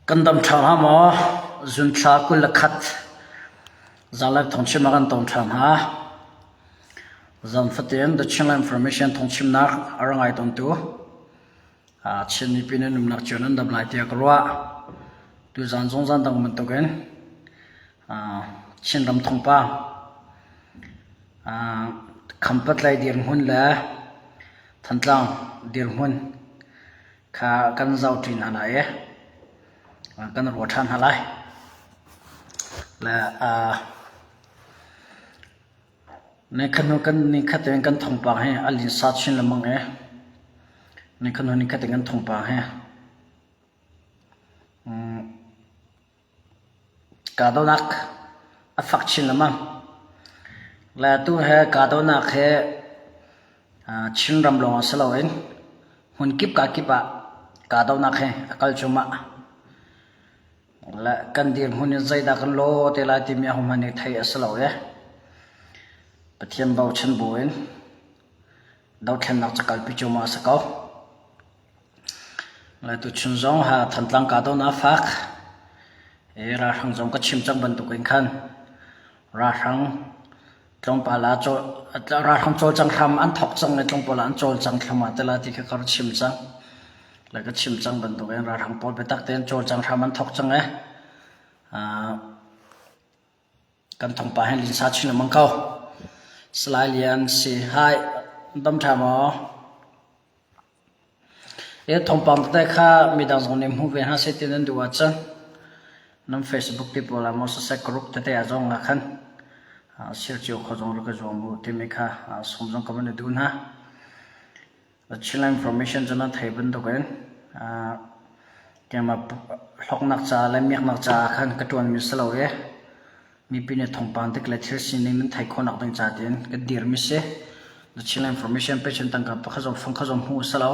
Kan dam ṭha hnga maw? Zunthla 21 zanlei thawngchim ah kan tong ṭhan hnga. Zan fatin The Chinland Information thawngchimnak a ra ngai tawntu Chin mipi nan umnak cio nan dam lai tiah ka ruah. Tuzan zong zan dang bantukin Chinram thawngpang Khampatlei dirhmun le Thantlang dirhmun kha kan zohṭi hna lai i kan ruah ṭhan hna lai. Le nikhat hnu kan nikhat in kan thawngpang hi a linsa chin lengmang i nikhat hnu nikhat in kan thawngpang hi Kahdohnak a fak chin lengmang. Le atu he kahdohnak hi Chinram lawng ah si loin hmunkip kakip ah kahdohnak hi a kal cuahmah. Le kan dirhmun in zeidah kan law te lai timi ahohmanh nih theih a si lo i Pathian bochan buin dothlennak cu kalpi cuahmah a si ko. Tuchun zong Thantlang kahdohnak a fak i ralhrang zong ka chim cang bantuk in khan ralhrang tlawmpal ah ralhrang cawlcang hram an thawk cang i tlawmpal ah an cawlcang thluahmah te lai ti kha ka rak chim cang. Le ka chim cang bantuk in ralhrang pawl biatak tein cawlcang hram an thawk cang i Kan thawngpang hi linsa chin lengmang ko. Salai Lian si hai dam ṭha maw? E thawngpang tete kha midang zong nih hmuh ve hna seh ti nan duh ahcun nan Facebook te pawl ah maw siseh group tete ah zong ah khan share cio kho zong rak ka zuam u timi kha sawm zong ka van i duh hna. Chinland Information cu nan thei bantukin keimah hlawknak caah le miaknak caah khan ka ṭuanmi si lo i mipi nih thawngpang dik le thil sining nan theih khawhnak ding ca tiin ka dirmi si. The Chinland Information pechin tangka pakhat zong fang khat zong hmuh a si lo.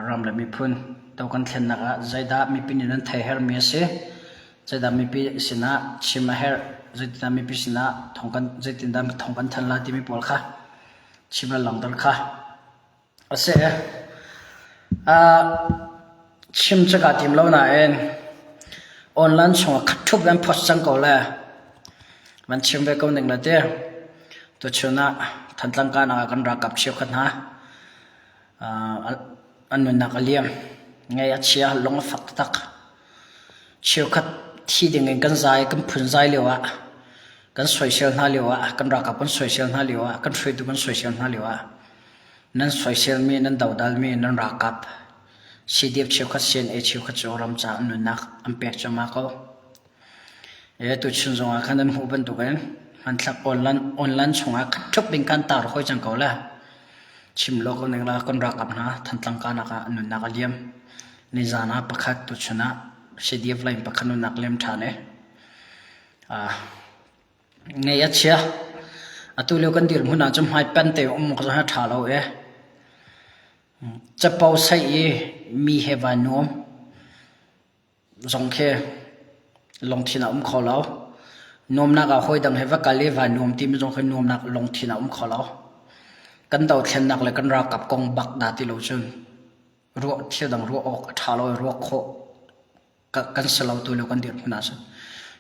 Ram le miphun do kan thlennak ah zeidah mipi nih nan theih herhmi a si, zeidah mipi sinah chim a herh, zeitindah mipi sinah thawng kan zeitindah thawng kan thanh lai timi pawl kha chim le langhter kha a si. Chim cu kaa tim lo nain online chungah khat ṭhup in post cang ko le van chim ve ko ning le ti. Tuchun ah Thantlang kanak ah kan ralkap cheukhat hna an nunnak a liam. Ngaih a chia, lung a fak taktak. Cheukhat thi ding in kan zai, kan phunzai lio ah kan soisel hna lio ah kan ralkap kan soisel hna lio ah kan hruaitu kan soisel hna lio ah nan soiselmi nan dodalmi nan ralkap CDF cheukhat CNA cheukhat cu ram ca an nunnak an pek cuahmah ko. E tuchun zong ah khan nan hmuh bantukin hmanthlak online online chungah khat ṭhup ding kan tar hoi cang ko le chim lo ko ning la kan ralkap hna Thantlang kanak ah an nunnak a liam nizan ah pakhat tuchun ah CDF line pakhat nunnak liam ṭhan e Ngaih a chia. Atu lio kan dirhmun ah cun hmaipen te um awk zong hi a ṭha lo i capo saih i mi he vai nuam zong khi lungthin ah um kho lo. Nuamnak ah hawidang he va kal i vai nuam timi zong khi nuamnak lungthin ah um kho lo. Kan dothlennak le kan ralkap kong bak dah ti lo cun ruah thil dang ruah awk a ṭha lo i ruah khawh kan si lo tu lio kan dirhmun ah cun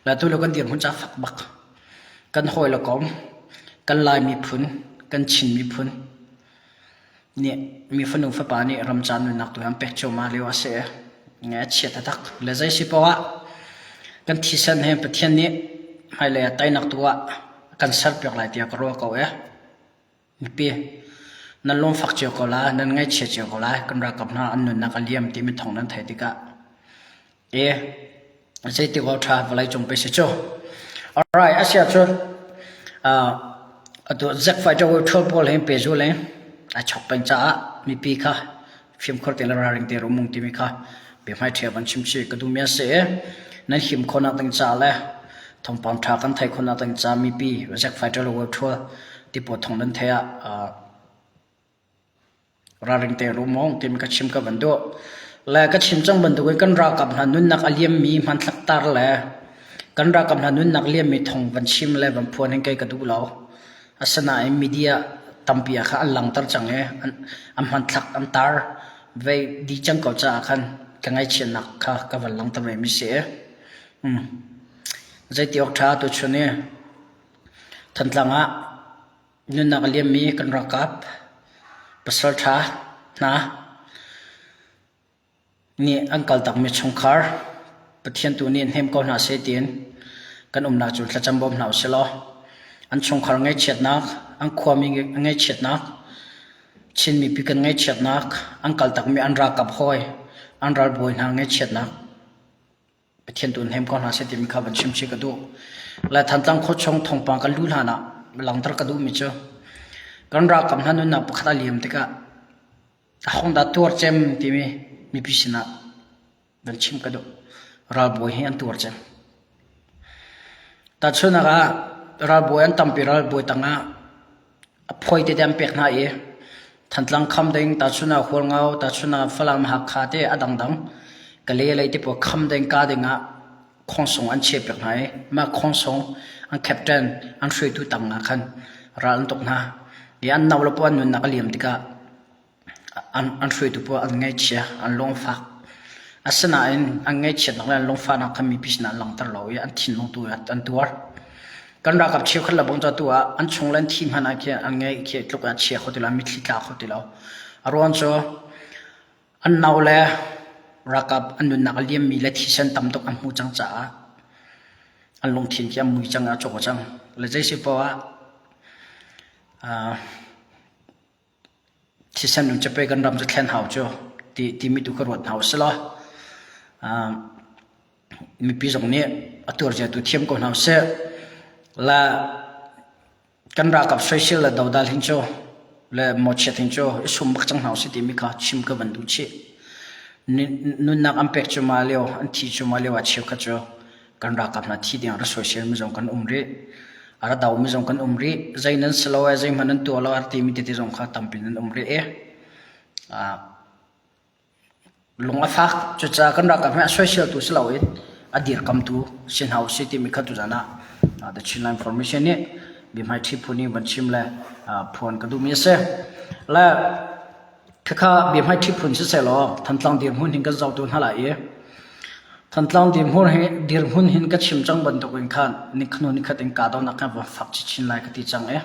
le tu lio kan dirhmun cu a fak bak kan hawi le kom kan Lai miphun kan Chin miphun nih mi fanu fapa nih ram ca nunnak tu an pek cuahmah lio a si nge a chia taktak le zei si poah kan thisen he Pathian nih hmailei ah teinak tu ah kan serpiak lai tiah ka ruah ko e Mipi, nan lungfak cio ko lai, nan ngaihchia cio ko lai. Kan ralkap hna an nunnak a liam timi thawng nan theih tikah e zeitik awk ṭha vawleicung pei si cu. Alright, a si ahcun uh, atu Zack Fighter World Tour pawl hin pehzul in a chok peng caah mipi kha fimkhur te le ralring te rumung timi kha biahmai ṭhia van chim chih ka duhmi a si i nan him khawhnak ding ca le thawngpang ṭha kan theih khawhnak ding ca mipi Zack Fighter le World Tour ti pawl thawng nan theih ah ralring te rumong timi ka chim ka van duh. Le ka chim cang bantukin kan ralkap hna nunnak a liammi hmanthlak tar le kan ralkap hna nunnak liammi thawng van chim le van phuan hin kei ka duh lo. Asinain media tampi ah khan an langhter cang i an hmanthlak an tar ve dih cang ko caah khan. ka ngaihchiatnak kha ka van langhter ve mi si. Um. Zeiti awk ṭha tuchun i Thantlang ah nunnak a liammi kan ralkap pasal ṭha hna nih an kaltakmi chungkhar Pathian tu nih hnem ko hna seh tiin kan umnak cu thlacam bawm hna usih law an chungkhar ngaihchiatnak, an khuami ngaihchiatnak, Chin mipi kan ngaihchiatnak, an kaltakmi an ralkap hawi, an ralbawi hna ngaihchiatnak Pathian tu hnem ko hna seh timi kha van chim chih ka duh. Le Thantlang khuachung thawngpang kan luh hlan ah langhter ka duhmi cu kan ralkap hna nunnak pakhat a liam tikah a hong dah tuar cem timi mipi sinah van chim ka duh. Ralbawi hi an tuar cem. Tahchunhnak ah ralbawi an tampi ralbawi tangah a phuai tete an pek hna i Thantlang kham ding, tahchun ah Hualngo, tahchun ah Falam, Hakha te a dangdang Kale lei te pawl kham ding ka ding ah khawngsung an chiah piak hna i mah khawngsung an captain an hruaitu tang ah khan ral an tuk hna i an no le pawl an nunnak a liam tikah An hruaitu pawl an ngaihchia, an lungfak. Asinain an ngaihchiatnak le an lungfahnak kha mipi sinah an langhter lo i an thinlung tu an tuar. Kan ralkap cheukhat le bawngca tu ah an chung le an thi hmanh ah khin an ngaih khi tluk in a chia kho ti lo, an mitthli tla kho ti lo. A ruang cu an nau le ralkap an nunnak a liammi le thisen tam tuk an hmuh cang caah an lungthin khi a mui cang i a caw cang. Le zei si poah ah Thisen in capei kan ram cu thlen hau cu ti timi tu ka ruat hna usih law mipi zong nih a tuarzia tu thiam ko hna usih. La kan ralkap soisel le dodal hin cu le mawchiat hin cu i sum bak cang hna usih timi kha chim ka van duh chih. Nunnak an pek cu ma lio, an thi cu ma lio ah cheukhat cu kan ralkap hna thi ding ra soisel mi zong kan um rih. A ra do mi zong kan um rih. Zei nan si lo e, zeihmanh nan tuah lo a timi tete zong kha tampi nan um rih i lung a fak. Cucaah kan ralkap hi a soisel tu si loin a dirkamtu si hna usih timi kha tuzan ah The Chinland Information nih biahmaiṭhi phu nih van chim le phuan ka duhmi a si. Le Khakha biahmaiṭhi phun sisehlaw Thantlang dirhmun hin kan zohtu hna lai i Thantlang dirhmun hi dirhmun hin ka chim cang bantukin khan nikhnu nikhat in kahdohnak kan van fak chinchin lai ka ti cang i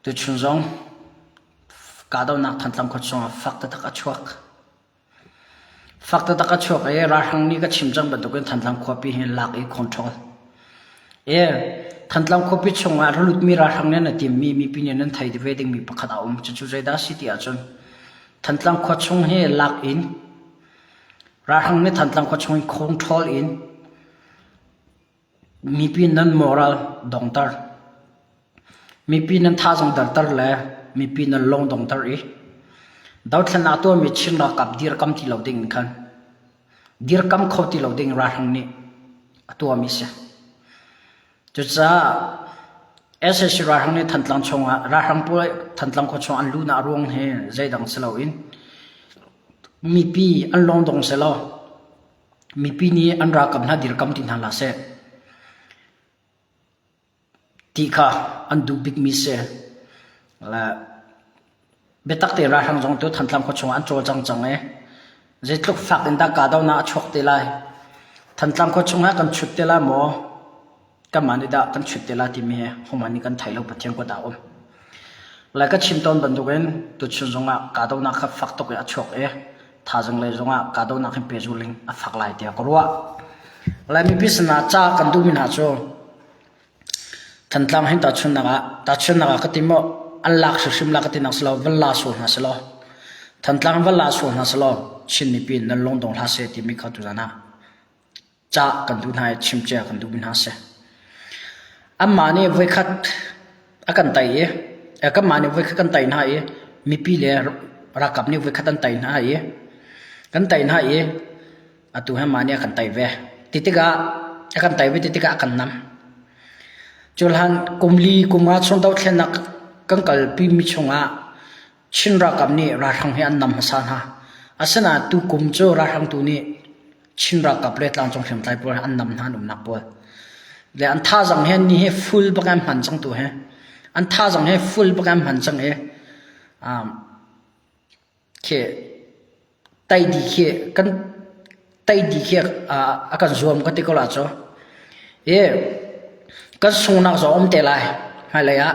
tuchun zong kahdohnak Thantlang khua chungah fak taktak a chuak. Fak taktak a chuak i ralhrang nih ka chim cang bantukin Thantlang khuapi hi lak i control. I Thantlang khuapi chungah ra lutmi ralhrang nih an timmi mipi nih nan thei ve dingmi pakhat a um. Cucu zeidah a si ti ahcun Thantlang khua chung hi lak in ralhrang nih Thantlang khua chung in control in Mipi nan moral dongter. Mipi nan thazaang derter le mipi nan lung dongter i dothlennak tuahmi Chin ralkap dirkam ti lo ding in khan dirkam kho ti lo ding ralhrang nih a tuahmi si. Cucaah sac ralhrang nih Thantlang chungah ralhrang pawl Thantlang khua chung an luhnak ruang hi zeidang si loin mipi an lung dong selaw Mipi nih an ralkap hna dirkam ti hna hlah seh ti kha an duh bikmi si. Le biatak tein ralhrang zong tu Thantlang khua chungah an cawlcang cang i zeitluk fak in dah kahdohnak a chuak te lai. Thantlang khua chungah kan chut te lai maw? Kanmah nih dah kan chut te lai timi hi hohmanh nih kan thei lo Pathian kut ah a um. Le ka chim tawn bantukin tuchun zongah kahdohnak kha fak tuk in a chuak i thazaang lei zongah kahdohnak hin pehzulh in a fak lai tiah ka ruah. Lai mipi sinah ca kan duhmi hna cu Thantlang hin tahchunhnak ah tahchunhnak ah ka ti maw an lak hrimhrim la ka ti nak si lo van la sual hna si law Thantlang van la sual hna si law Chin mipi nan lungdong hlah seh timi kha tuzan ah cah kan duh hna i chimcia kan duhmi hna a si. Anmah nih voikhat a kan tei i kanmah nih voikhat kan tei hna i mipi le ralkap nih voikhat an tei hna i kan tei hna i atu hi mah nih a kan tei ve. Ti tikah a kan tei ve ti tikah a kan nam. Cuhlan kum li kum nga chung dothlennak kan kalpi mi chungah Chin ralkap nih ralhrang hi an nam hmasa hna. Asinain tu kum cu ralhrang tu nih Chin ralkap le tlangcung hriamtlai pawl an nam hna an umnak pawl. Le an thazaang he ni hi full bak an hman cang tu he. An thazaang he full bak an hman cang i um, khi Tei dih khi kan tei dih khi a kan zuam ka ti ko la cu. I kan sungnak zong um te lai. Hmailei ah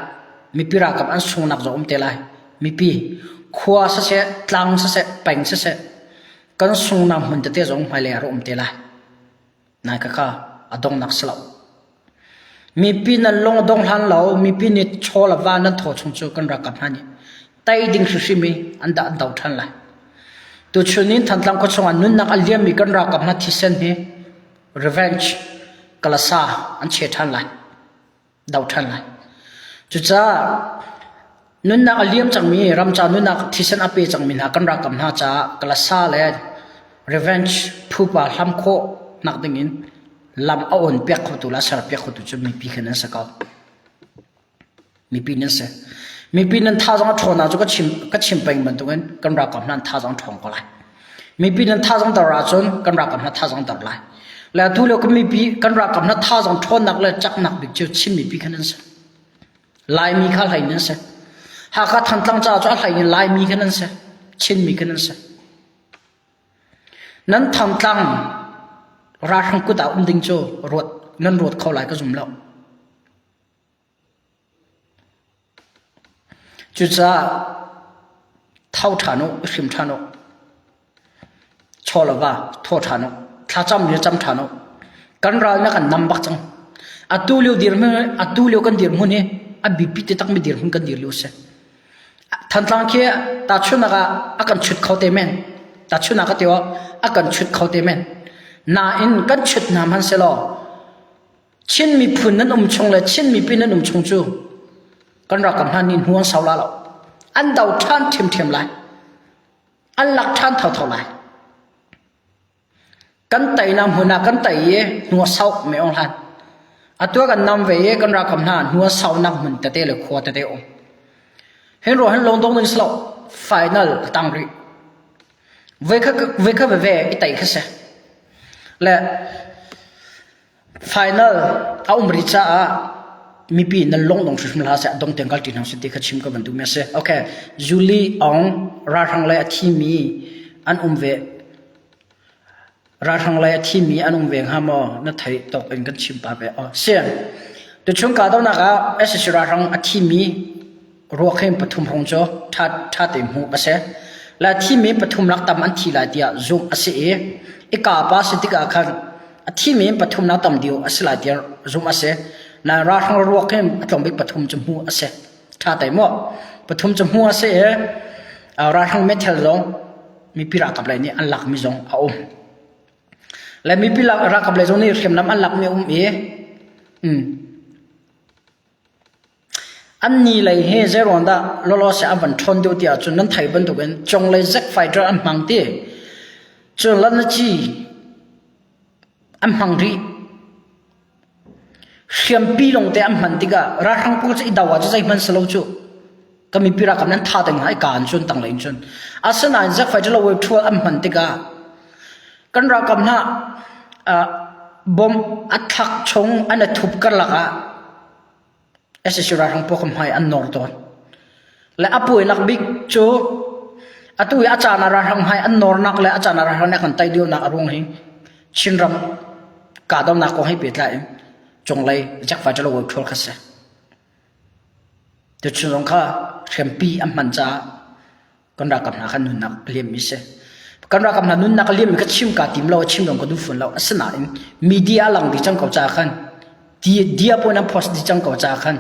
mipi ralkap an sungnak zong um te lai. Mipi khua siseh, tlang siseh, peng siseh kan sungnak hmun tete zong hmailei ah rak um te lai. Nai khakha a donghnak si lo. Mipi nan lung a dong hlan lo, mipi nih chaw le va nan thaw chung cu kan ralkap hna nih tei ding hrimhrim i an dah an do ṭhan lai. Tuchun in Thantlang khua chungah nunnak a liammi kan ralkap hna thisen hi revenge kalasa an che ṭhan lai. Do ṭhan lai. Cucaah nunnak a liam cangmi ramca nunnak thisen a pe cangmi hna kan ralkap hna caah kalasa le revenge phupa hlam khawh nak dingin lam a on piak khotu le a ser piak khotu cu mipi khan an si ko. Mipi nan si. Mipi nan thazaang a ṭhawn ah cu ka chim ka chim peng bantukin kan ralkap hna an thazaang ṭhawng ko lai. Mipi nan thazaang dar ahcun kan ralkap hna thazaang dar lai. Le atu lio kan mipi kan ralkap hna thazaang ṭhawnnak le caknak bik cu Chin mipi khan an si. Laimi kha hlei nan si. Hakha Thantlang caah cu a hlei in Laimi khan an si. Chinmi khan an si. Nan Thantlang ralhrang kut ah um ding cu ruat nan ruat kho lai ka zum lo. Cucaah tho ṭhan u, i hrim ṭhan u. Chaw le va thaw ṭhan u. Thlacam le cam ṭhan u. Kan ral na kan nam bak cang. Atu lio dirhmun atu lio kan dirhmun hi a biapi te takmi dirhmun kan dir lio a si. Thantlang khi tahchunhnak ah a kan chut kho te men. Tahchunhnak ka ti awk a kan chut kho te men. Nain kan chut hna hmanhsehlaw Chin miphun nan um chung le Chin mipi nan um chung cu kan ralkap hna nih hnu an sau la lo. An do ṭhan ṭhiamṭhiam lai. An lak ṭhan thotho lai. Kan teinak hmun ah kan tei i hnu a sau me ong hlan. Atu kan nam ve i kan ralkap hna hnu a saunak hmun tete le khua tete um. Hin ro hin lawng dong ding silo final a tang rih. Voi kha voi kha veve i tei kha si. Le Final a um rih caah mipi nan lungdong hrimhrim hlah seh a dong tiang kal ṭi hna usih ti kha chim ka van duhmi a si. Okay, Julie Aung ralhrang lei a thimi an um ve. Ralhrang lei a thimi an um ve hnga maw? Na theih tawk in kan chim pah ve. Oh, si. Tuchun kahdohnak ah SSC ralhrang a thimi ruak hin pathum hrawng cu ṭha ṭha tein hmuh a si. Le a thimi pathum lak tam an thi lai tiah zumh a si i i kapa si tikah khan a thimi pathum nak tam deuh a si lai tiah zumh a si. Nain ralhrang ruak hin a tlawm bik pathum cu hmuh a si. Ṭha te maw? Pathum cu hmuh a si i ralhrang meithal zong mipi ralkap lei nih an lakmi zong a um. Le mipi ralkap lei zong nih hriamnam an lakmi a um i um, An ni lei hi zeiruang dah lawlaw seh an van ṭhawn deuh ti ahcun nan theih bantukin conglei zik fighter an hmang ti. Cun lanaci an hmang rih. Hriampi lawngte an hman tikah ralhrang pawl cu i do ah cu zeihmanh si lo cu. Ka mipi ralkap nan tha ding hna i ka in cun tanglei in cun. Asinain zik fighter lo ṭhual an hman tikah kan ralkap hna bomb a thlak chung an i thup karlak ah SSC ralhrang pawl kha hmai an nawr tawn. Le a puainak bik cu atu i a caan ah ralhrang hmai an nawrnak le a caan ah ralhrang nih a kan tei deuhnak a ruang hi Chinram kahdohnak kong he pehtlai in cunglei Jack Fighter lo ṭhual kha si. Tuchun zong kha hriampi an hman caah kan ralkap hna kha nunnak a liammi si. Kan ralkap hna nunnak a liammi kha chim kaa tim lo, chim zong ka duh fawn lo. Asinain media a lang dih cang ko caah khan dia pawl nan post dih cang ko caah khan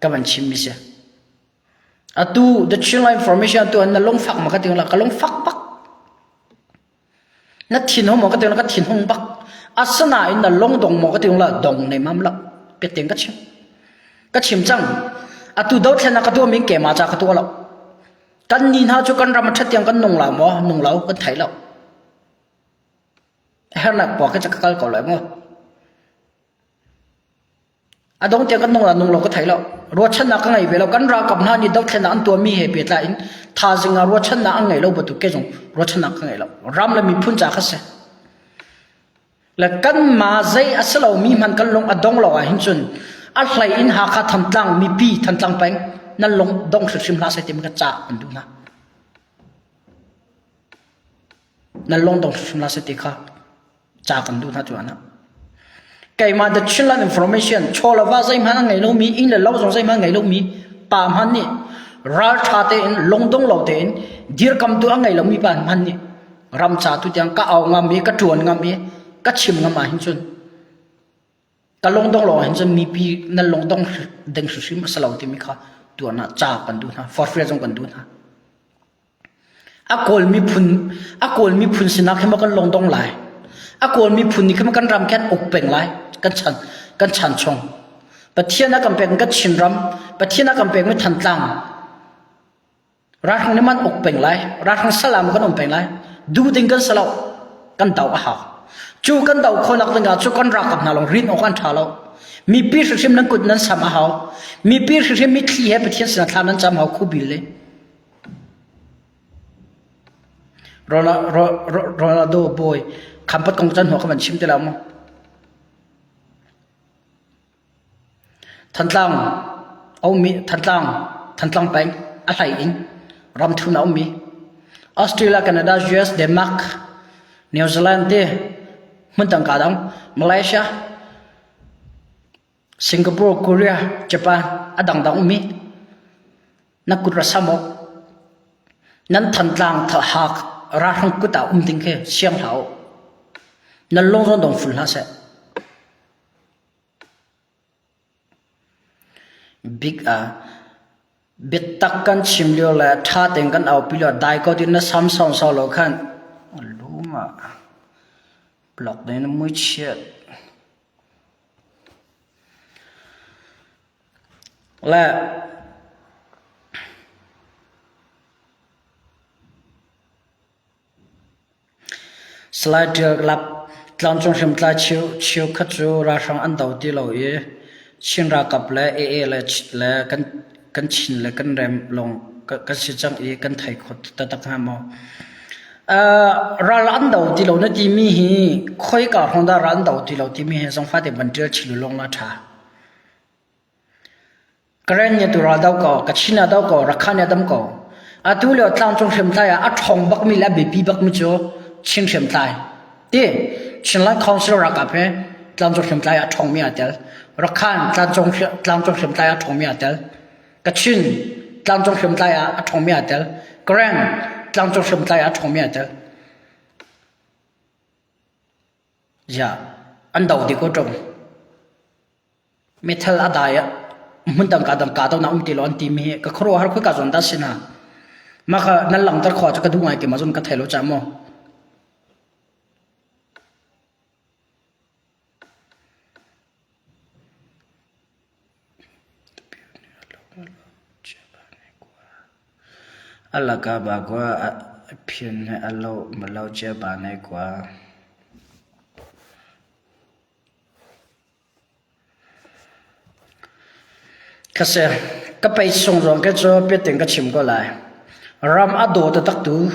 ka van chimmi si. Atu the Chinland Information tu na lungfak ma ka ti la ka lungfak bak. Na thinhung maw ka ti la ka thinhung bak. Asinain na lungdong maw ka ti la dong ne mam la piateng ka chim. Ka chim cang. Atu dothlennak ka tuah min keimah ca ka tuah lo. Kan ni hna cu kan ram a ṭhat tiang kan nung la maw? Nung lo, kan thei lo. Hernak puak ka kal ko lai maw? A dong tiang kan nung la nung lo ka thei lo. Ruahchannak ka ngei ve lo. Kan ralkap hna nih dothlennak an tuahmi he pehtlai in thaizing ah ruahchannak an ngei lo bantuk ke zong ruahchannak ka ngei lo. Ram le miphun ca kha si. Le kanmah zei a si lomi hmanh kan lung a dong lo ahhin cun a hlei in Hakha Thantlang mipi Thantlang peng nan lung dong hrimhrim hlah seh ti ka ca an duh hna. Nan lungdong hrimhrim la si ti kha ca kan duh hna tu ah. Keimah the Chinland information chaw le va zeihmanh a ngei lomi inn le lo zong zeihmanh ngei lomi pa hmanh nih ralṭha tein lungdong lo tein dirkamtu a ngei lomi pa hmanh nih ram ca tu tiang ka au ngam i ka ṭuan ngam i ka chim ngam ahhin cun ka lungdong lo ahhin cun mipi nan lungdong ding hrimhrim a si lo timi kha tuan ah ca kan duh hna forhfial zong kan duh hna. A Kawl miphun a Kawl miphun sinak hi maw kan lungdong lai? A Kawl miphun nih khin maw kan ram khi an uk peng lai? Kan chan kan chan chung. Pathian a kan pek kan Chinram, Pathian a kan pekmi Thantlang. Ralhrang nih man uk peng lai, ralhrang salam kan um peng lai. Duh ding kan si lo, kan do a hau. Cu kan do khawhnak ding ah cu kan ralkap hna lawng rin awk an ṭha lo. Mipi hrimhrim nan kut nan sam a hau. Mipi hrimhrim mitthli he Pathian sinah thla nan cam hau khubil le. Ronaldo bawi khampat kong can hnuah ka van chim te la mu. Thantlang a ummi Thantlang Thantlang peng a hlei in ramthum a ummi Australia, Canada, US, Denmark, New Zealand te hmun dang ka dang Malaysia, Singapore, Korea, Japan a dangdang ummi na kut ra sam awk nan Thantlang hak ralhrang kut ah um ding khi siang hlah u. Nan lung zong dong ful hlah seh. Big a biatak kan chim lio le ṭha tein kan aupi lio dai ko tin na sam song sau lo khan lum ah block ding na mui chiat. Le Salai Ṭial Lap tlangcung hriamtlai cheukhat cu ralhrang an do ti lo i Chin ralkap le AA le kan Chin le kan rem lawng kan si cang i kan thei kho taktak hnga maw? Ral an do ti lo na timi hi khoika hrawng dah ral an do ti lo timi hi zongfa te van ṭial chin lawng la ṭha. Karen nih tu ral do ko, Kachin ah do ko, Rakhine ah dam ko. Atu lio tlangcung hriamtlai ah a ṭhawng bakmi le a biapi bakmi cu Chin hriamtlai. Ti Chinland Council ralkap he tlangcung hriamtlai ah a ṭhawngmi aa tel. Rakhine tlangcung tlangcung hriamtlai ah a ṭhawngmi aa tel. Kachin tlangcung hriamtlai ah a ṭhawngmi aa tel. Karen tlangcung hriamtlai ah a ṭhawngmi aa tel. Ziah an do dih ko ṭung. Meithal a dai ah hmun dang ka dang ka do na um ti lo an timi hi ka khuaruahhar khoi ka zawn dah si na. Mah kha nan langhter khawh cu ka duh ngai ti ma zon ka thei lo ca maw. A laka ba kua a phian he a lo ma lo cia ba nai kua. Ka si. Ka pei sung zong khi cu biating ka chim ko lai. Ram a daw taktak tu,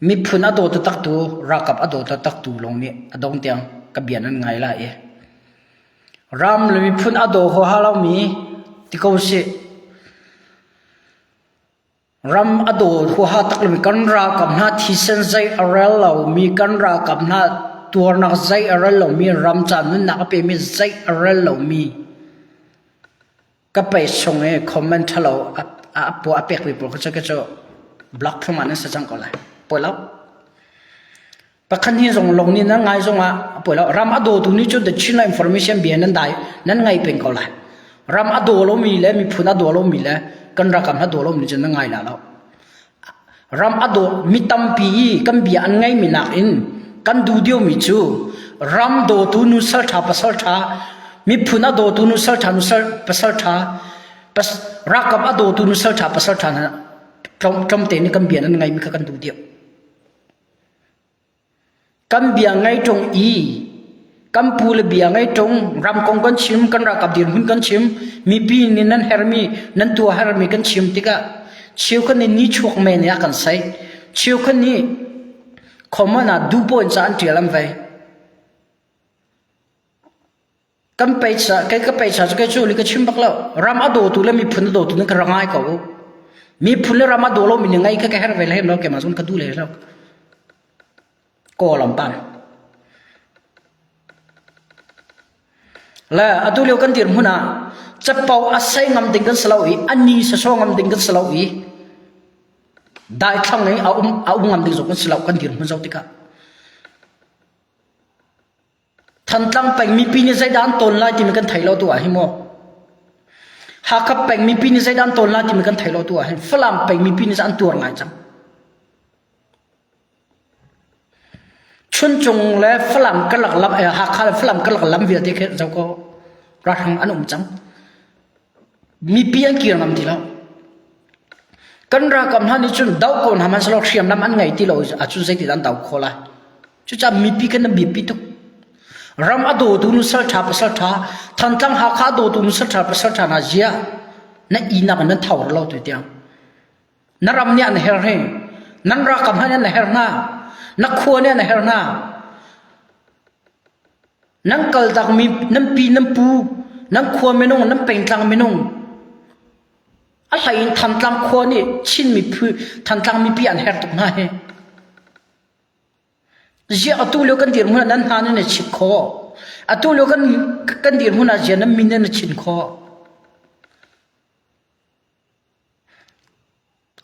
miphun a daw taktak tu, ralkap a daw taktak tu lawng nih a dong tiang ka bia nan ngai lai i. Ram le miphun a daw huaha lomi ti ko sih. Ram a daw huaha tak lomi kan ralkap hna thisen zei a rel lomi kan ralkap hna tuarnak zei a rel lomi ram ca nunnak a pemi zei a rel lomi ka pei chung i comment ṭhalo a a pekmi pawl kha cu cu block thluahmah nan si cang ko lai. Poi lo. Pakhat hi zong lawng nih nan ngai zongah a poi lo. Ram a dawtu nih cun the Chin information bia nan dai nan ngai peng ko lai. Ram a daw lomi le miphun a daw lomi le kan rakam a daw lomi cun nan ngai la lo. Ram a daw mi tampi i kan bia an ngaimi nakin kan duh diomi cu ram dawtu nu sal ṭha pasal ṭha miphun a dawtu nu sal ṭha nu sal pasal ṭha rakam a dawtu nu sal ṭha pasal ṭha hna tlawm te nih kan bia nan ngaimi kha kan duh deuh. Kan bia ngai ṭung i kan pu le bia ngai ṭung ram kong kan chim kan ralkap dirhmun kan chim mipi nih nan hermi nan tuah hermi kan chim tikah cheukhat nih nichuak men ah kan sei cheukhat nih common ah duh in ca an ṭial an vei Kan peisa kei ka peisa cu kei cu li ka chim bak lo. Ram a dawtu le miphun a dawtu nih ka ra ngai ko. Miphun le ram a daw lomi nih ngai kha ka herh ve le hem lo keimah zong ka duh le lo. Kawl an pan. Le atu lio kan dirhmun ah capo a sei ngam ding kan si lo i a ni sasaw ngam ding kan si lo i daithlang i a um a um ngam ding zong kan si lo kan dirhmun zoh tikah Thantlang peng mipi nih zeidah an tawn lai timi kan thei lo tu ah hi mu. Hakha peng mipi nih zeidah an tawn lai timi kan thei lo tu ah hin Falam peng mipi nih an tuar ngai cang. Chuncung le Falam karlak lam eh, Hakha le Falam karlak lam vialte khi zo ko ralhrang an um cang. Mipi an kir ngam ti lo. Kan ralkap hna nih cun do ko hna hmanhsehlaw hriamnam an ngei ti lo ahcun zeitin an do khawh lai? Cucaah mipi kan nan biapi tuk. Ram a dawtu nu salṭha pasalṭha, Thantlang Hakha a dawtu nu salṭha pasalṭha hna zia na inak in nan tho lo tu tiang. Na ram nih an her hi. Nan ralkap hna nih an her hna. Na khua nih an her hna. Nan kaltakmi nan pi nan pu, nan khua minung, nan pengtlang minung, a hlei in Thantlang khua nih Chin mipi, Thantlang mipi an herh tuk hna hi. Ziah atu lio kan dirhmun ah nan hna nan i chit khawh. Atu lio kan, kan dirhmun ah ziah nan min nan i chin khawh.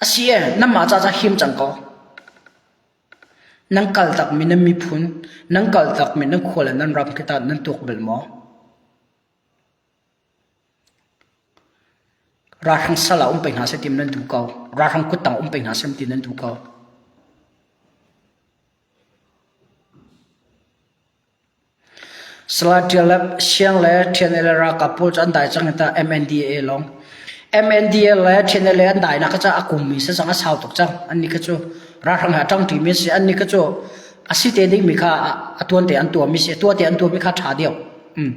A si e, nanmah ca ca him cang ko. Nan kaltakmi nan miphun, nan kaltakmi nan khua le nan ram khi tah nan tuak bal maw? Ralhrang sal ah um peng hna seh ti nan duh ko. Ralhrang kuttang um peng hna seh ti nan duh ko. Salai Ṭial le Siang le TNLA ralkap pawl cu an dai cang hi tah MNDAA lawng. MNDAA le TNLA an dainak kha cu a kummi si cang, a sau tuk cang. Annih kha cu ralhrang he a ṭangṭimi an si. Annih kha cu a si te dingmi kha a tuan te an tuahmi si. Tuah te an tuahmi kha ṭha deuh. Um.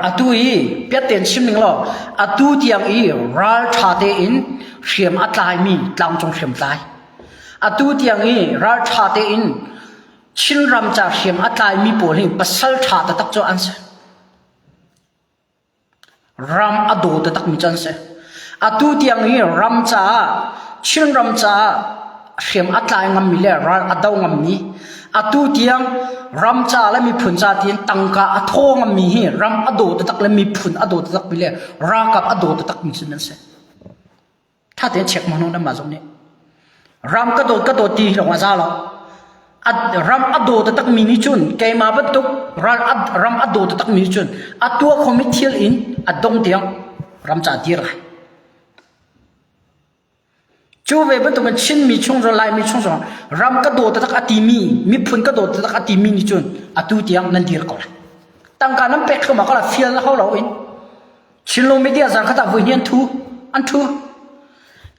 Atu i piat tein chim ning law atu tiang i ral ṭha tein hriam a tlaimi tlangcung hriamtlai. Atu tiang i ral ṭha tein Chinram ca hriam a tlaimi pawl hi pasal ṭha taktak cu an si. Ram a daw taktakmi cu an si. Atu tiang hi ram caah Chinram caah hriam a tlai ngammi le ral a do ngammi atu tiang ram ca le miphun ca tiin tangka a thaw ngammi hi ram a daw taktak le miphun a daw taktakmi le ralkap a daw taktakmi cu nan si. Tha tein check mo nan mah zong nih. Ram ka dawt ka dawt ti lawng a za lo. Ram a daw taktakmi nih cun keimah bantuk ral ram a daw taktakmi nih cun a tuah khomi thil in a dong tiang ram ca dir lai. Cu ve bantukin Chinmi chung zong Laimi chung zong ram ka daw taktak a timi miphun ka daw taktak a timi nih cun atu tiang nan dir ko lai. Tangka nan pek thluahmah ko lai fial na hau lo in. Chinlung media zan khat ah vui hni an thu an thu.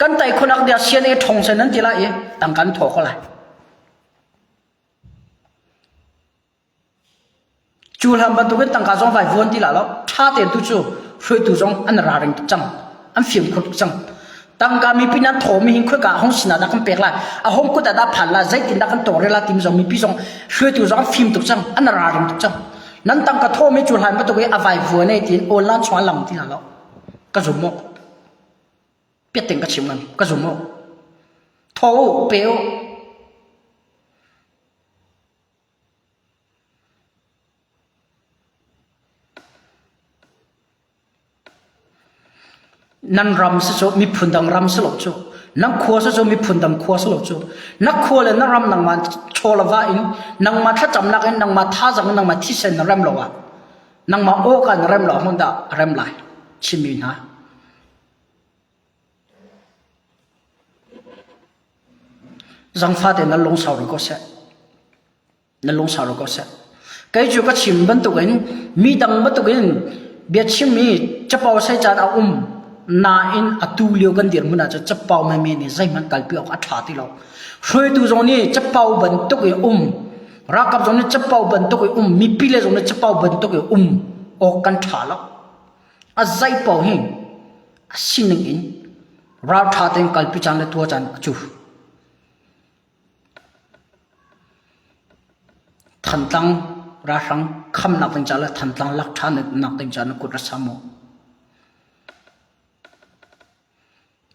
Kan tai khunak dia CNA thong sen nan ti lai i tangka an thaw ko lai. Cu hlan bantukin tangka zong vai vuan ti lah lo. Ṭha tein tu cu hruaitu zong an ralring tuk cang. An fimkhur tuk cang. Tangka mipi nan thawmi hin khoika a hung sinah dah kan pek lai, a hung kut ah dah phan lai, zeitin dah kan tawlrel lai timi zong mipi zong hruaitu zong an fim tuk cang, an ralring tuk cang. Nan tangka thawmi cu hlan bantuk i a vai vuan e tiin online chung ah lang ti hna lo. Ka zum maw? Piat tein ka chim ngam. Ka zum maw? Thaw u, pe u. Nan ram si cu miphun dang ram si lo cu. Nan khua si cu miphun dang khua si lo cu. Na khua le na ram nangmah chaw le va in nangmah thlacamnak in nangmah thazaang in nangmah thisen na rem lo ah nangmah awka na rem lo ah hmun dah a rem lai Chinmi hna. Zangfa tein nan lungsau rih ko seh. Na lungsau lo ko seh. Kei cu ka chim bantukin mi dang bantukin biachim i capo sai caan a um nain atu lio kan dirhmun ah cun capo menmen nih zeihmanh kalpi awk a ṭha ti lo. Hruaitu zong nih capo bantuk i um, ralkap zong nih capo bantuk i um, mipi le zong nih capo bantuk i um awk kan ṭha lo. A zei paoh hi a sining in ralṭha tein kalpi caan le tuah caan a cu. Thantlang ralhrang khamnak ding ca le Thantlang lak ṭhannak ding ca na kut ra sa maw?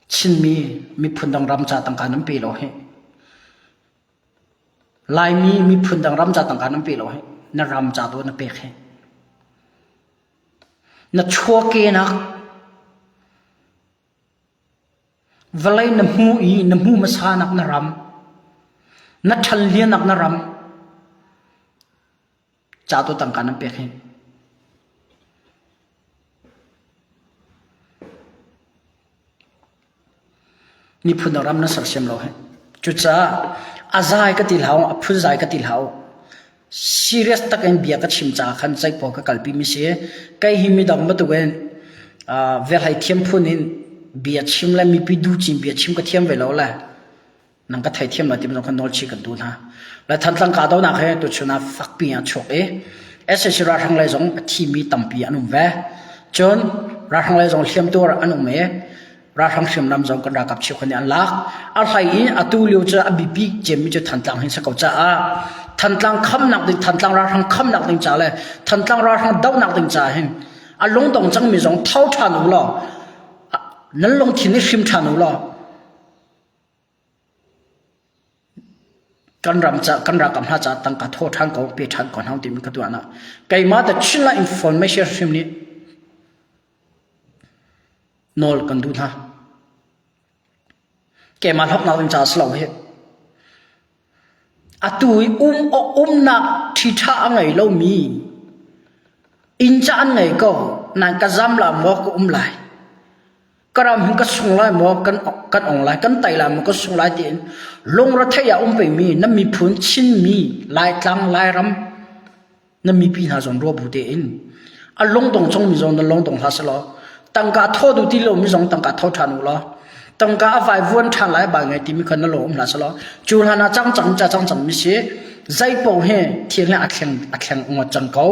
Chinmi miphun dang ram ca tangka nan pe lo hi. Laimi miphun dang ram ca tangka nan pe lo hi na ram ca tu na pek hi. Na chuahkehnak vawlei na hmu i na hmu hmasanak na ram, na ṭhanliannak na ram ca tu tangka nan pek hi. Miphun dang ram nan sersiam lo hi. Cucaah a zai ka ti hlah u, a phunzai ka ti hlah u. Serious tak in bia ka chim caah khan zeipaoh ka kalpi mi si. Kei hi midang bantuk in velhlei thiam phun in bia chim le mipi duh cin bia chim ka thiam ve lo le nang ka theithiam lai ti bantuk khan nawl chih kan duh hna. Le Thantlang kahdohnak he tuchun ah fakpi ah chuak i SAC ralhrang lei zong a thimi tampi an um ve. Cun ralhrang lei zong hliamtuar an um i ralhrang hriamnam zong kan ralkap cheukhat nih an lak. A hlei in atu lio cu a biapi cemmi cu Thantlang hin si ko caah Thantlang khamnak ding Thantlang ralhrang khamnak ding ca le Thantlang ralhrang dohnak ding ca hin a lungdong cangmi zong tho ṭhan u law nan lungthin i hrim ṭhan u law Kan ram ca kan ralkap hna caah tangka thaw ṭhan ko pe ṭhan ko hna timi ka tuah na keimah the Chinland information hrim nih nawl kan duh hna. Keimah hlawknak ding caah si lo hi. Atu i um umnak ṭhiṭha a ngei lomi inn ca an ngei ko nain ka zam la maw ka um lai. Ka ram hin ka sung lai maw kan kan ong lai kan tai lai maw ka sung lai tiin lungrethei ah um pengmi na miphun Chinmi Laitlang Lairam na mipi hna zong ruah bu tein a lungdong cungmi zong na lungdong hlah selaw tangka thaw duh ti lomi zong tangka thaw ṭhan u law tangka a vaivuan ṭhan lai ba ngai timi kha na lung um hlah selaw cu hlan ah cang cang ca cang cang mi si zei paoh hi thil hi a thleng a thleng ngawt cang ko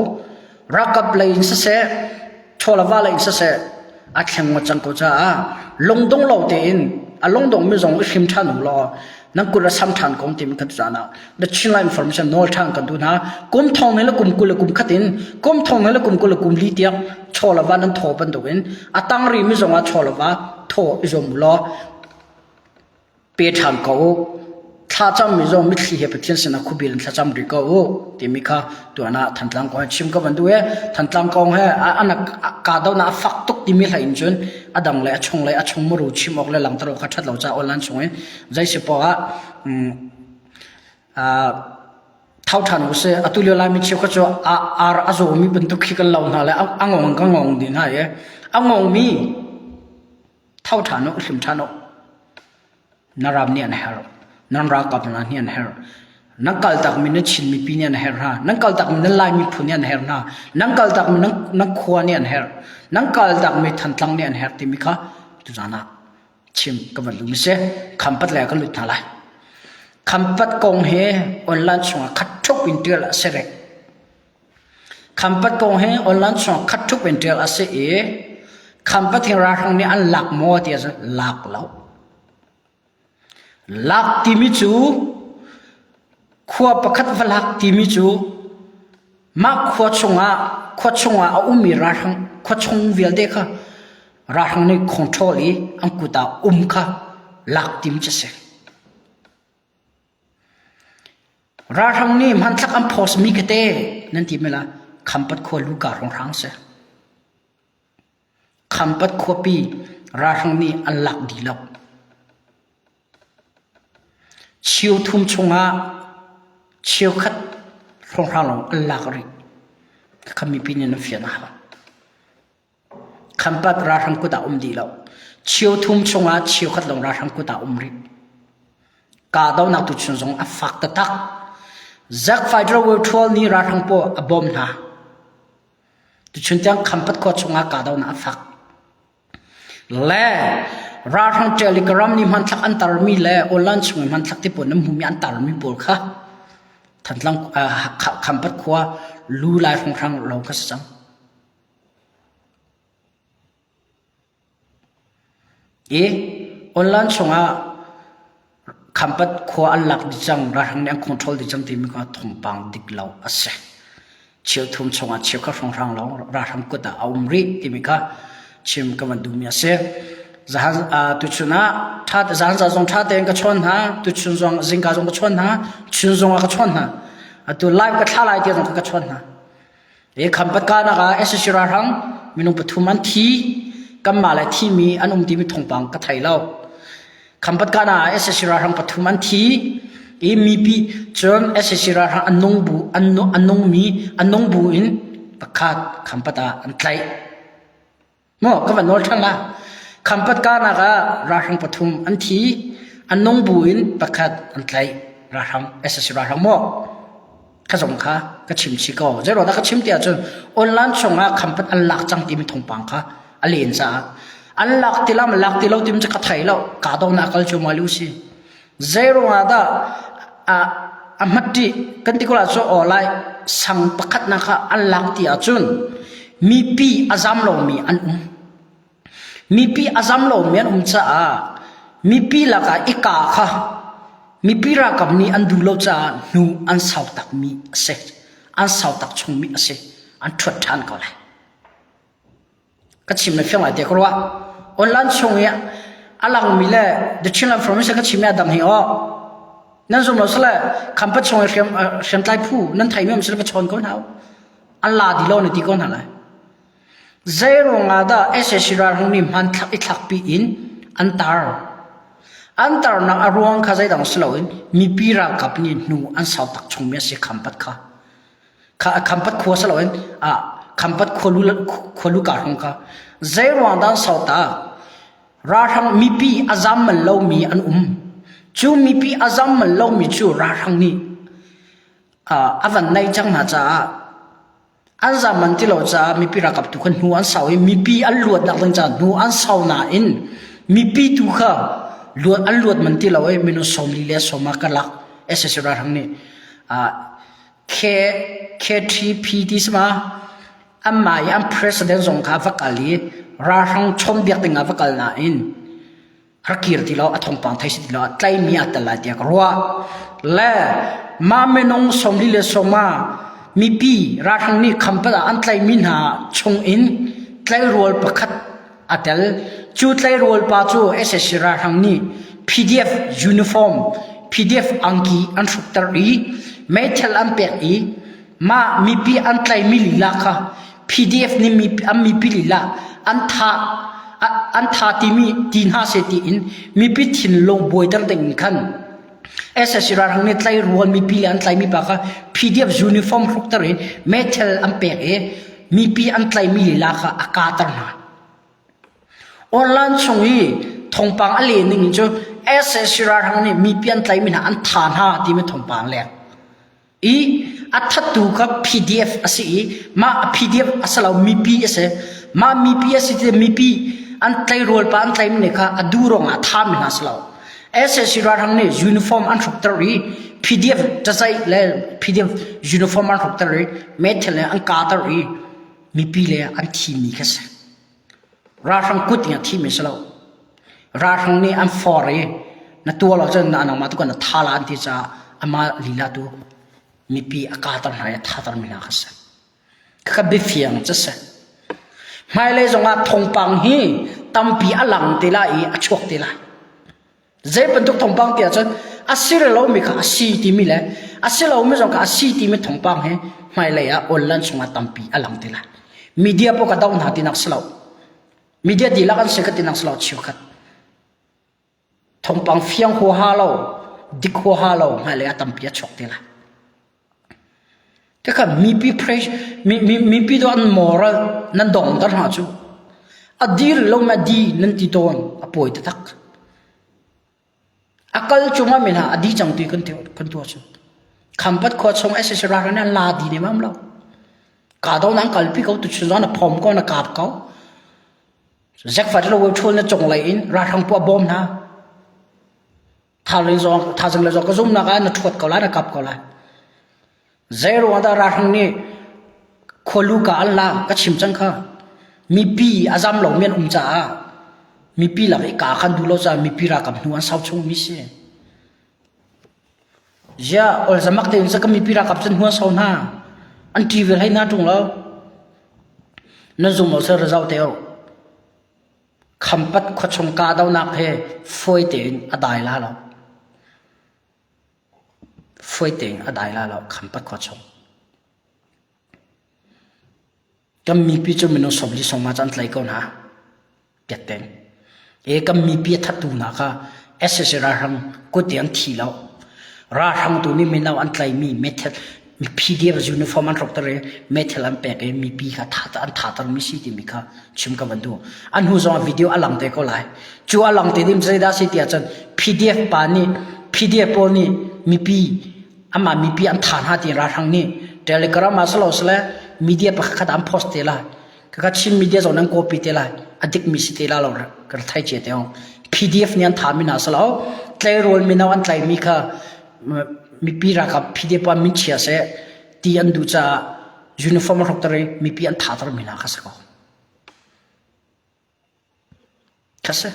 Ralkap lei in siseh, chawlava lei in siseh, a thleng ngawt cang ko caah lungdong lo tein a lungdong mi zong i hrim ṭhan u law nan kut a sam ṭhan ko timi kan caan ah the Chinland information nawl ṭhan kan duh hna. Kum thong le kum 20 le kum khat in kum thong le kum 20 le kum li tiang chawlava nan thaw bantukin a tang rih mi zong ah chawlava thaw i zuam u law pe ṭhan ko u. Thlacammi zong mitthli he Pathian sinah khuabil in thlacam rih ko u timi kha tuan ah Thantlang kong he chim ka van duh i Thantlang kong he an kahdohnak a fak tuk timi hlei in cun a dang le a chung le a chung muru chim awk le langhter awk kha ṭhat lo caah online chung in zei si poah ah tho ṭhan u sih. Atu lio Laimi cheukhat cu ar a zawmi bantuk khi kan lo hna le a ngong ka ngong dih hna i a ngongmi Tho ṭhan u, hlim ṭhan u. Na ram nih an herh. Nan ralkap hna nih an herh. Nan kaltakmi nan Chin mipi nih an herh hna. Nan kaltakmi nan Lai miphun nih an herh hna. Nan kaltakmi nan, nan khua nih an herh. Nan kaltakmi Thantlang nih an herh timi kha tuzaan ah chim ka van duhmi si. Khampat lei ah kan lut hna lai. Khampat kong hi online chungah khat ṭhup in ṭial a si rih. Khampat kong hi online chungah khat ṭhup in ṭial a si i Khampat hi ralhrang nih an lak maw ti ahcun lak lo. Lak timi cu khua pakhat va lak timi cu mah khua chungah khua chungah a ummi ralhrang khua chung vialte kha ralhrang nih control i an kut ah um kha lak timi cu a si. Ralhrang nih hmanthlak an post mi kate nan ti mela Khampat khua luka hrawnghrang si. Khampat khuapi ralhrang nih an lak dih lo. Cheu thum chungah cheukhat hrawnghrang lawng an lak rih. Kham mipi nih nan fian a hau. Khampat ralhrang kut ah um dih lo. Cheu thum chungah cheukhat lawng ralhrang kut ah um rih. Kahdohnak tu chung zong a fak taktak. Zack Fighter Virtual nih ralhrang pawl a bawm hna. Tuchun tiang Khampat khua chungah kahdohnak a fak. Le ralhrang Telegram nih hmanthlak an tarmi le online chung i hmanthlak ti pawl nan hmuhmi an tarmi pawl kha Thantlang Khampat khua lu lai hrawnghrang lo kha si cang. I online chungah Khampat khua an lak dih cang, ralhrang nih an control dih cang timi kha thawngpang dik lo a si. Cheuthum chungah cheukhat hrawnghrang lawng ralhrang kut ah a um rih timi kha chim ka van duhmi a si. Zahan tuchun ah ṭha zahan za zong ṭha tein ka chawn hna, tuchun zong zingka zong ka chawn hna, chun zong ah ka chawn hna. Atu live ka thla lai tiah zong ka chawn hna. I khampat kanak ah SAC ralhrang minung pathum an thi, kanmah le thimi an um timi thawngpang ka thei lo. Khampat kanak ah SAC ralhrang pathum an thi i mipi cun SAC ralhrang an nung bu an nungmi an nung bu in pakhat khampat ah an tlaih. Maw ka va nawl ṭhan la. Khampat kahnak ah ralhrang pathum an thi. An nung bu in pakhat an tlaih. Ralhrang SSC ralhrang maw? Kha zong kha ka chim chih ko. Zeiruang dah ka chim ti ahcun online chungah khampat an lak cang timi thawngpang kha a len caah an lak ti lam lak ti lo timi cu ka thei lo. Kahdohnak kal cu mal u si. Zeiruang ah dah a a hmat rih kan ti ko la cu aw lai sang pakhatnak kha an lak ti ahcun mipi a zam lomi an um. Mipi a zam lomi an um caah mipi lakah i kaa kha mipi ralkap nih an duh lo caah hnu an sau takmi a si. An sau tak chungmi a si. An ṭhuat ṭhan ko lai. Ka chim na fiang lai te ka ruah. Online chung i a langmi le the Chinland Information ka chimmi a dang hi aw. Nan zum lo sile khampat chung i hriam hriamtlai phu nan theimi um sile va chawn ko hna u. An la di lo na ti ko hna lai. Zei ruangah dah SAC ralhung nih hmanthlak i thlakpi in an tar? An tarnak a ruang kha zeidang si loin mipi ralkap nih hnu an sau tak chungmi a si khampat kha. Khampat khua si loin Khampat khualu khualu ka hrawng kha zeiruang dah an sau ta? Ralhrang mipi a zam man lomi an um. Cu mipi a zam man lomi cu ralhrang nih a van naih cang hna caah an zam man ti lo caah mipi ralkap tu kha hnu an sau i mipi an luatnak ding caah hnu an sau nain mipi tu kha luat an luat man ti lo i minung sawmli le sawma karlak SSC ralhrang nih KTP ti si ma anmah i an president zong kha va kal i ralhrang chawnhbiak ding ah va kal nain rak kir ti lo a thawngpang thei si ti lo tlaimi aa tel lai tiah ka ruah. Le mah minung sawmli le sawma mipi ralhrang nih khampat ah an tlaimi hna chung in tlaihrual pakhat a tel. Cu tleirawl pa cu SSC ralhrang nih PDF uniform, PDF angki an hrukter i meithal an pek i mah mipi an tlaimi lila kha PDF nih mipi, an mipi lila an thah an tha timi ti hna seh tiin mipi thinlung buaiter ding in khan SSC ralhrang nih tleirual mipi le an tlaimi pa kha PDF uniform hrukter in meithal an pek i mipi an tlaimi lila kha a kater hna. Online chung i thawngpang a len ning cu SSC ralhrang nih mipi an tlaimi hna an tha hna timi thawngpang leng. I a thattu kha PDF a si i mah PDF a si lo mipi a si. Mah mipi a si ti mipi an tleirawl pa an tlaimi nih kha a duh ruangah a thami hna si lo. SSC ralhrang nih uniform an hrukter i PDF tazaih le PDF uniform an hrukter i meithal le an kater i mipi le an thimi kha si. Ralhrang kut in a thimi si lo. Ralhrang nih an for i na tuar lo cun na nangmah tu kan na tha la an ti caah amah lila tu mipi a kater hna i a thater mi hna kha si. Khakha biafiang cu si. Hmailei zongah thawngpang hi tampi a lang te lai i a chuak te lai. Zei bantuk thawngpang ti ahcun a si lomi kha a si timi le a si lomi zong kha a si timi thawngpang hi hmailei ah online chungah tampi a lang te lai. Media paoh ka doh hna tinak si lo. Media dihlak an si ka tinak si lo cheukhat. Thawngpang fiang huaha lo, dik huaha lo hmailei ah tampi a chuak te lai. Khakha mipi pressure mipi do an moral nan dongter hna cu. A dir lo ma di nan ti tawn a pawi taktak. A kal cungah min ha a di cang ti kan kan tuah cu. Khampat khua chung SSC ral an la di ne mam lo. Ka do nan kalpi ko tu chun na phom ko na kap ko. Zekfat lo thul na cung lei in ralhrang pu a bawm hna. Thazing zong thazing le zong ka zumnak ah na ṭhuat ko lai na kap ko lai. Zei ruang dah ralhrang nih khualu ka an la ka chim cang kha. Mipi a zam lo mi an um caah mipi lak i ka khan duh lo caah mipi ralkap hnu an sau chung mi si. Ziah ol zamak tein sa ka mipi ralkap cun hnu an sau hna. An ṭi vel hei hna ṭung lo. Nan zum lo sir zau te o. Khampat khuachung kahdohnak he fawi tein a dai la lo. Fawi tein a dai la lo Khampat khuachung. Kan mipi cu minung sawmli sawmnga cu an tlai ko hna. Piatteng. E kan mipi a thattu hna kha SSA ralhrang kut i an thi lo. Ralhrang tu nih mino an tlaimi meithal PDF uniform an hrukter i meithal an pek i mipi kha tha an thater mi si timi kha chim ka van duh. An hnu zong ah video a lang te ko lai. Cu a lang te ding zeidah si ti ahcun PDF pa nih PDF pawl nih mipi amah mipi an tha hna ti ralhrang nih Telegram ah silo sile media pakhat an post te lai. Kaka Chin media zong nan copy te lai. A dik mi si te la lo ka thai che te ong. PDF nih an tha mi hna silo tleirawl mino an tlai mi kha mipi ralkap PDF pa min chia seh ti an duh caah uniform hruk tar i mipi an tha tar mi hna kha si ko. Kha si.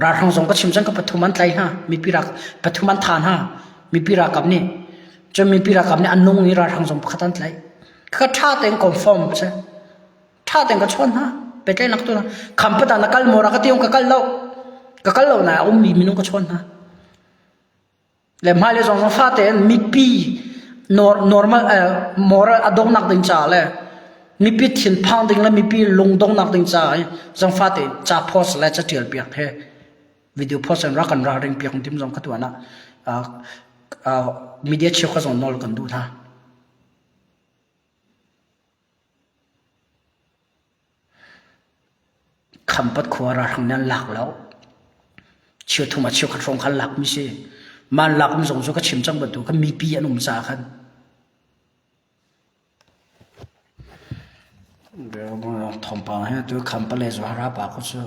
Ralhrang zong ka chim cang ka pathum an tlai hna. Mipi rak pathum an tha hna. Mipi ralkap nih. Cun mipi ralkap nih an nung i ralhrang zong pakhat an tlaih. Ka tha tein confirm si. Tha tein ka chawn hna. Pehtlaihnak tu hna. Khampat ah na kal maw ra ka ti ka kal lo. Ka kal lo na a ummi minung ka chawn hna. Le hmailei zong zong fate in mipi normal moral a donghnak ding caah le mipi thinphang ding le mipi lungdonghnak ding caah hi zong fate ca post le ca tial piak he video post in rak kan ralring piak tim zong ka tuan ah media cheukhat zong nawl kan duh hna. Khampat khua ralhrang nih an lak lo. Chiathum ah chiakhat hrawng kha an lakmi si. Mah an lakmi zong cu ka chim cang bantuk khan mipi an um caah khan. Thawngpang he tu Khampat le Zuhara pa ko cu.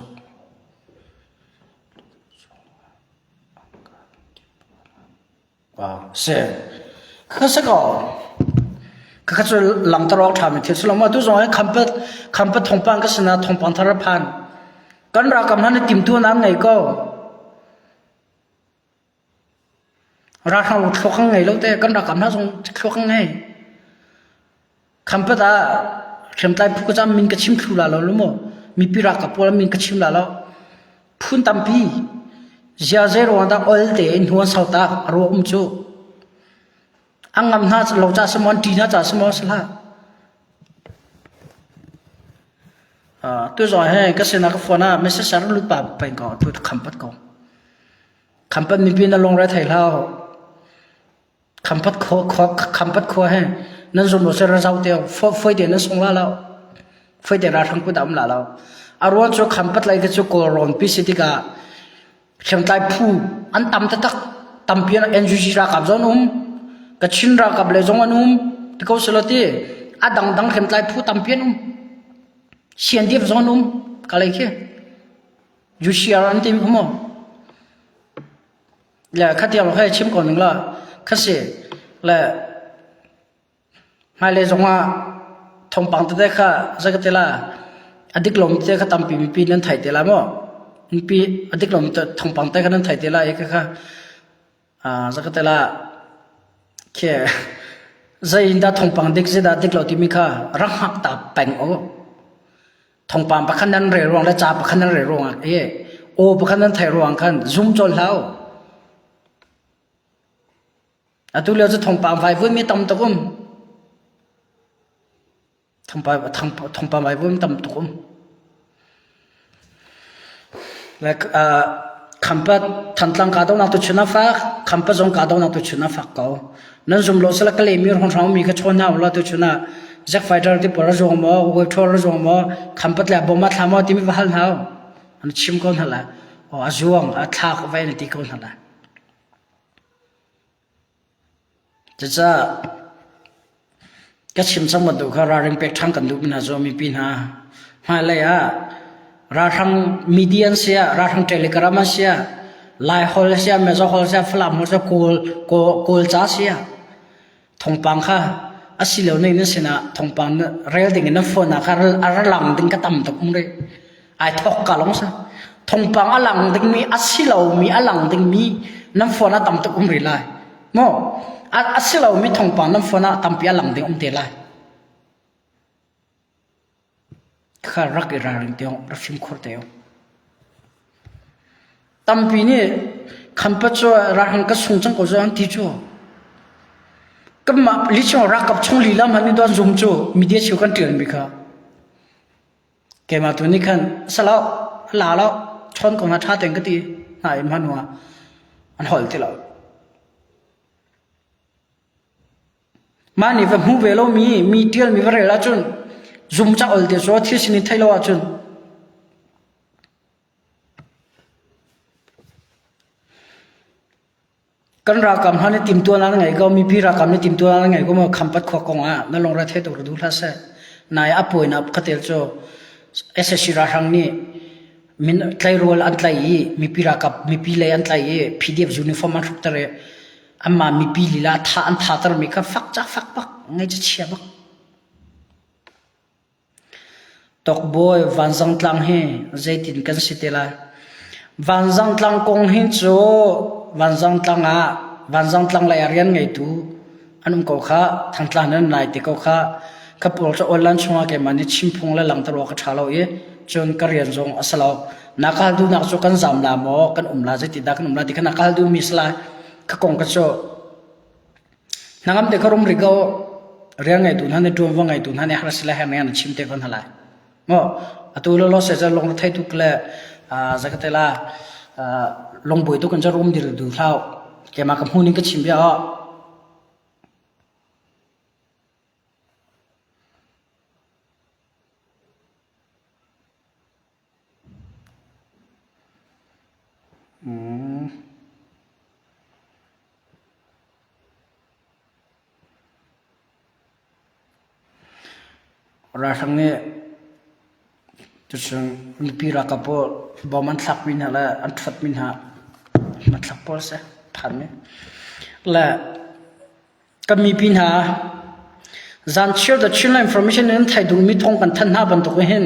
Si. Ka si ko. Ka cu langter awk ṭhami thil si lo maw? Tu zong hi khampat khampat thawngpang ka sinah thawngpang thar a phan. Kan ralkap hna nih timhtuahnak an ngei ko. Ralhrang thluak an ngei lo te. Kan ralkap hna zong thluak an ngei. Khampat ah hriamtlai phu ka cam min ka chim thlu la lo lu maw? Mipi ralkap pawl min ka chim la lo. Phun tampi zia zei ruang dah ol tein hnu an sau tak a ruah um cu. An ngam hna lo ca si maw an ṭi hna ca si maw si hlah. Uh, tu zong he ka sinah ka phone ah message a lut pa peng ko tu khampat ko. Khampat mipi na lungre thei hlah. Khampat khua khua khampat khua he nan zum lo seh razau te foi te nan sung la lo. Foi te ralhrang kut ah um la lo. A ruang cu khampat lai te cu Kawlrawn pi si tikah hriamtlai phu an tam taktak tampi an NUG ralkap zong an um Kachin ralkap le zong an um ti ko selaw ti a dangdang hriamtlai phu tampi an um CNDF zong an um kalay khi UCR an ti mu Le khatiang hei chim ko ning la khasi le hmailei zongah thawngpang tete kha zei ka ti la a dik lomi te kha tampi mipi nan thei te lai maw mipi a dik lomi thawngpang te kha nan thei te lai i khakha zei ka ti la khi zei in dah thawngpang dik zei dah dik lo timi kha rak hngak ta peng u. Thawngpang pakhat nan rel ruang le ca pakhat nan rel ruangah i aw pakhat nan theih ruang khan zum cawl hlah u. Atu lio cu thawngpang vaivun mi tam tuk um. Thawngpang vaivun tam tuk um. Like uh, Khampat Thantlang kahdohnak tu chun a fak, Khampat zong kahdohnak tu chun a fak ko. Nan zum lo sala ka lemi hrawnghrang mi ka chawn hna ula tu chun ah Jack Fighter ti pawl a zuang maw, Wave Thor a zuang maw, Khampat le bom a thla maw timi va hal hna u. An chim ko hna la. O a zuang, a thlak vai na ti ko hna la. Cucaah ka chim cang bantuk kha ralring pek ṭhan kan duhmi hna cu mipi hna hmailei ah ralhrang media an si ah ralhrang telegram an si ah Laiholh a si ah Mizo holh a si ah Falam holh a si ah Kawl Kawl ca a si ah thawngpang kha a si lo ning nan sinah thawngpang rel ding in nan phone ah kha a ra lang ding ka tam tuk um rih. Ai thawk ka lawng si. Thawngpang a lang dingmi a si lomi a lang dingmi nan phone ah tam tuk um rih lai. Maw? A, a si lomi thawngpang nan phone ah tampi a lang ding um te lai. Kha rak i ralring te rak fimkhur te. Tampi nih khampat cu ralhrang ka sung cang ko cu an ti cu. Kanmah lichung ralkap chung lila hmanh nih an zum cu media cheu kan ṭialmi kha. Keimah tu nih khan a lo, a la lo, chawn ko hna ṭha tein ka ti hna i hmanh hnuah an holh ti lo. Mah nih va hmu ve lomi mi ṭialmi va rel ahcun zum ca ol te cu thil sining theih lo ahcun Kan ralkap hna nih timhtuahnak an ngei ko, mipi ralkap nih timhtuahnak an ngei ko maw Khampat khua kong ah na lungre thei tuk duh hlah seh. Nai a puainak khatel cu SSC ralhrang nih min tleirual an tlaih i mipi ralkap mipi lei an tlaih i PDF uniform an hrukter i anmah mipi lila tha an thatermi kha fak cak fak bak ngaih chia bak. Tawkbawi Vanzangtlang hi zeitin kan si te lai? Vanzangtlang kong hi cu Vanzangtlang ah Vanzangtlang lei ah rian ngeitu an um ko kha Thangtlang nan lai te ko kha ka pawl cu online chungah keimah nih chimphung le langhter awk a ṭha lo i cun ka rian zong a si lo. Na ka hal duhnak cu kan zaam la maw kan um la zeitin dah kan um la ti kha na ka hal duhmi si lai. Ka kong ka cu Hnangam te kha rum rih ko. Rian ngeitu hna nih ṭuanvo ngeitu hna nih har sile her nih an chim te ko hna lai. Maw atu lo lo se lung thei tuk le zakate la lungbuai tuk in rum dir du hlau. Keimah ka hmu ning ka chim bia oh. Mm. Ralhrang nih tuchun mipi ralkap pawl bom an thlakmi hna le an ṭhuatmi hna hmathlak pawl a si phanmi. Le Kan mipi hna, zanchiar the Chinland Information in thai duhmi thawng kan thanh hna bantuk hin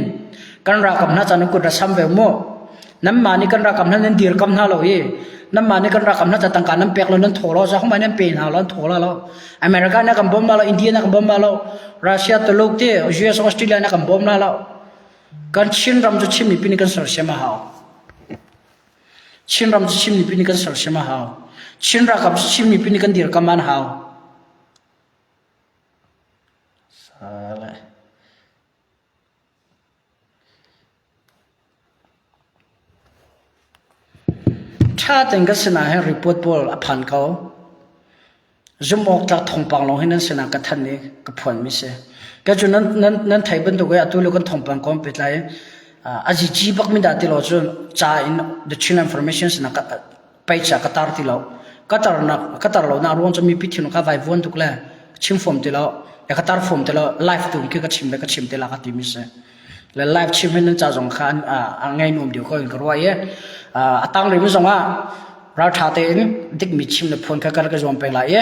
kan ralkap hna ca nan kut ra sam ve mu. Nanmah nih kan ralkap hna nan dirkam hna lo i nanmah nih kan ralkap hna ca tangka nan pek lo nan thaw lo za hong nan pe hna lo an thaw la lo. America na kan bawm la lo, India na kan bawm la lo, Russia Tuluk te US Australia na kan bawm la lo. Kan Chin ram cu Chin mipi nih kan sersiam a hau. Chinram cu Chin mipi nih kan sersiam a hau. Chin ralkap cu Chin mipi nih kan dirkam an hau. Sale. Ṭha tein kan sinah hin report pawl a phan ko. Zumhawktlak thawngpang lawng hi nan sinah ka thanh i ka phuanmi si. Kei cu nan, nan, nan theih bantuk i atu lio kan thawngpang kong pehtlai in a zici bak mi dah ti lo cun ca in the Chin Information sinah ka peicha ka tar ti lo. Ka tarnak ka tar lo nak ruang cu mipi thinlung kha vai vuan tuk le chim fom ti lo. Ka tar fom ti lo live tu khi ka chim le ka chim te la ka ti mi si. Le live chim hin nan ca zong kha an a ngei nuam deuh ko in ka ruah i a tang rih mi zong ah Ralṭha tein dikmi chim le phuan kha ka zuam peng lai i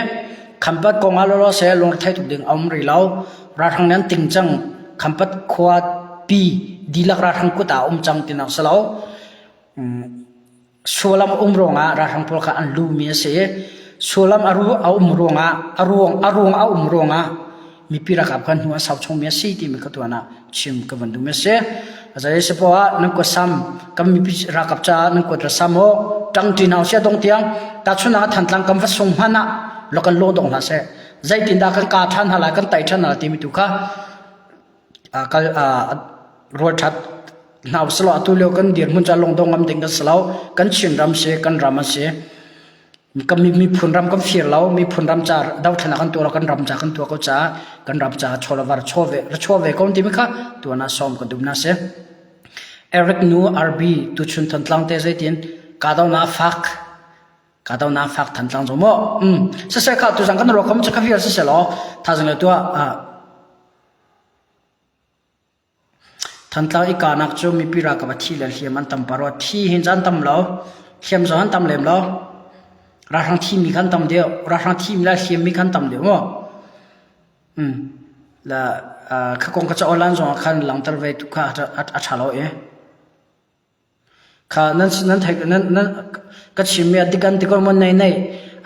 Khampat kong ah lawlaw seh lungre tuk ding a um rih lo. Ralhrang nih an ting cang. Khampat khua pi dihlak ralhrang kut ah a um cang tinak si lo. Sualam um ruangah ralhrang pawl kha an lumi a si i sualam a ru a um ruangah a ruang a ruang a um ruangah mipi ralkap kha hnu a sau chungmi a si timi ka tuan ah chim ka van duhmi a si. Azai si poah ah nan kuat sam kan mipi ralkap caah nan kuat ra sam aw ṭangṭi hna usih dong tiang tahchun ah Thantlang kan va sung hmanh ah lo kan lawh dong hlah seh zeitindah kan ka ṭhan hna lai kan tai ṭhan hna lai timi tu kha kal rual ṭhat hna usih atu lio kan dirhmun ca lungdong ngam ding kan si lo kan Chin ram si kan ram a si kan miphun ram kan fir lo miphun ram ca dothlennak kan tuah lo kan ram ca kan tuah ko caah kan ram ca chaw le var chaw ve ra chaw ve ko timi kha tuan ah sawm kan duh na si Eric nu RB tuchun Thantlang te zeitin kahdohnak fak kahdohnak fak Thantlang zo maw um siseh kha tuzang kan ro kom chu kha vial siseh law thazang le tuah Thantlang i kahnak cu mipi ralkap a thi le hliam an tam pah rua. Thi hin cu an tam lo. Hliam zong an tam lem lo. Ralhrang thimi kha an tam deuh. Ralhrang thimi le hliammi kha an tam deuh maw? Um. La kha kong kha ca online zong ah khan langhter ve tu kha a ṭha lo i. Kha nan nan theih nan nan ka chimmi a dik an ti ko maw nei nei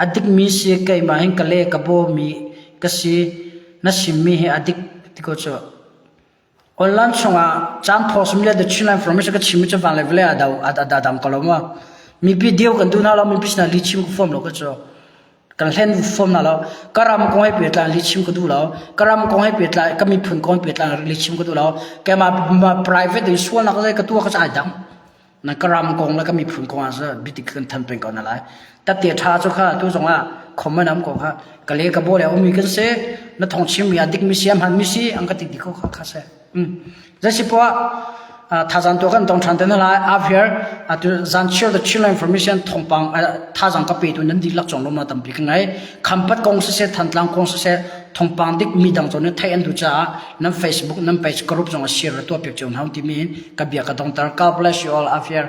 a dikmi si keimah hin ka le ka bawmi ka si na chimmi hi a dik ti ko cu. Online chungah caan post mi le the Chinland information ka chim mi cu van le vawlei a do a dang ko lo ma. Mipi deu kan duh hna lo mipi sinah lihchim ka form lo ka cu. Kan hlen form hna lo. Ka ram kong he pehtlai lihchim ka duh lo. Ka ram kong he pehtlai ka miphun kong he pehtlai lihchim ka duh lo. Keimah private in sualnak ka tuah ka cu ai dang. Na ka ram kong le ka miphun kong ah cu biatik kan than peng ko na lai. Tate ṭha cu kha tu zong ah comment am ko kha ka le ka bo le umi kan si na thong chim mi a dik mi si a hman mi si an ka ti di ko kha kha se. Zasi poah thazang to kan tong ṭhan te na lai after atu zan share the children information thongpang thazang ka pe tu nan dihlak chong lom na tampi ka ngai khampat kong siseh thantlang kong siseh thongpang dik mi dang chon thai an du caah nan Facebook nan page group zong a share tuah piak cio hna timi ka bia ka dongter God bless you all after.